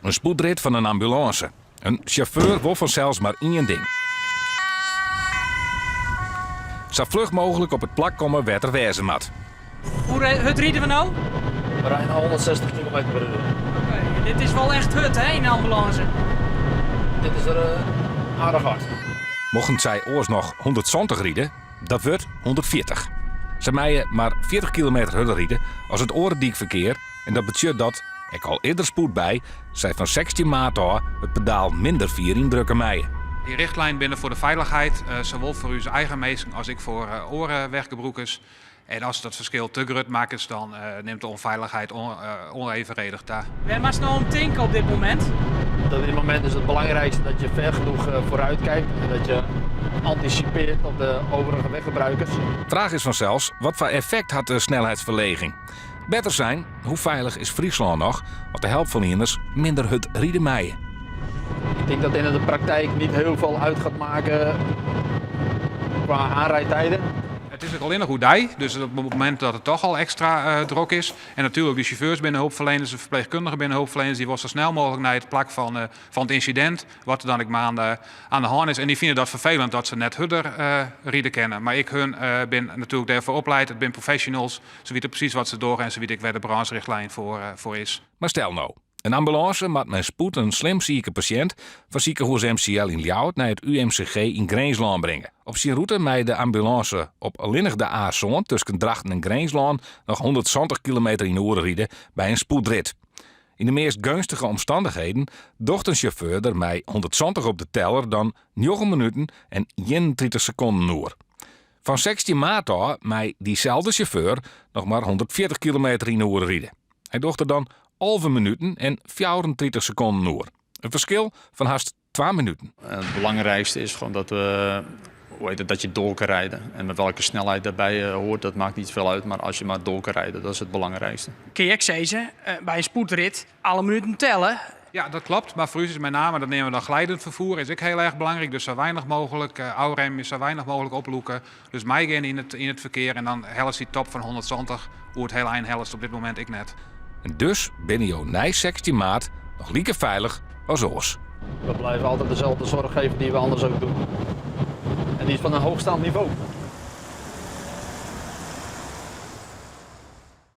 In spoedrit fan in ambulânse. In sjauffeur wol fansels mar ien ding. Sa fluch mooglik op it plak komme wêr't er wêze moat. Hoe hurd ride we no? We ride 160 kilometer per uur. Oké, dit is wol echt hurd hè, yn de ambulânse? Dit is er aardich hard. Mochten sy oars noch 170 ride, dat wurdt 140. Sy meie mar 40 kilometer hurder ride as it oare dykferkear en dat betsjut dat, ek al is der spoed by, sy fan 16 maart ôf it pedaal minder fier yndrukke meie. Dy richtlinen binne foar de feilichheid, sawol foar ús eigen minsken as ek foar oare weggebrûkers. En as dat ferskil te grut makkest, dan nimt de ûnfeilichheid onevenredich ta. Wêr moatst no om tinke op dit momint? Op dit moment is het belangrijkste dat je ver genoeg vooruit kijkt en dat je anticipeert op de overige weggebruikers. Fraach is fansels, wat foar effekt hat de snelheidsferleging? Better sein, hoe feilich is Fryslân noch as de helpferlieners minder hurd ride meie? Ik denk dat in de praktijk niet heel veel uit gaat maken qua aanrijdtijden. It is ek allinnich oerdei, dus op it momint dat it toch al ekstra drok is. En natuerlik de sjauffeurs binne hulpferleners, de ferpleechkundigen binne hulpferleners, dy wolle sa snel mooglik nei it plak fan it ynsidint, wat der dan ek mar aan de hân is. En dy fine dat ferfelend dat se net hurder ride kinne. Mar ek hun binne natuerlik dêrfoar opleid, it binne professionals, se witte presys wat se dogge en se witte ek wêr de brânsjrichtlijn foar is. Mar stel no, in ambulânse moat mei spoed in slim sike pasjint fan sikehûs MCL yn Ljouwert nei it UMCG yn Grinslân bringe. Op syn rûte mei de ambulânse op allinnich de A sân tusken Drachten en Grinslân noch 170 kilometer yn 'e oere ride by in spoedrit. Yn de meast geunstige omstannichheden docht in sjauffeur der mei 170 op de teller dan njoggen minuten en 31 sekonden oer. Fan 16 maart ôf mei dyselde sjauffeur noch mar 140 kilometer yn 'e oere ride. Hy docht der dan 11 minuten en 34 sekonden oer. In ferskil fan hast twa minuten. Het belangrijkste is gewoon dat we, hoe heet het, dat je door kan rijden. En met welke snelheid daarbij hoort, dat maakt niet veel uit. Maar als je maar door kan rijden, dat is het belangrijkste. Kin je ek sizze, by in spoedrit, alle minuten telle. Ja, dat klopt. Mar foar ús is mei name, dat neame we dan glijdend vervoer, is ek hiel erch belangryk. Dus sa weinich mooglik ôfremje, sa weinich mooglik oplûke. Dus meigean yn it ferkear en dan hellest dy top fan 170 oer it hiele ein hellest op dit momint ek net. En dus binne jo nei 16 maart noch like feilich as oars. We blijven altijd dezelfde zorg geven die we anders ook doen. En die is van een hoogstaand niveau.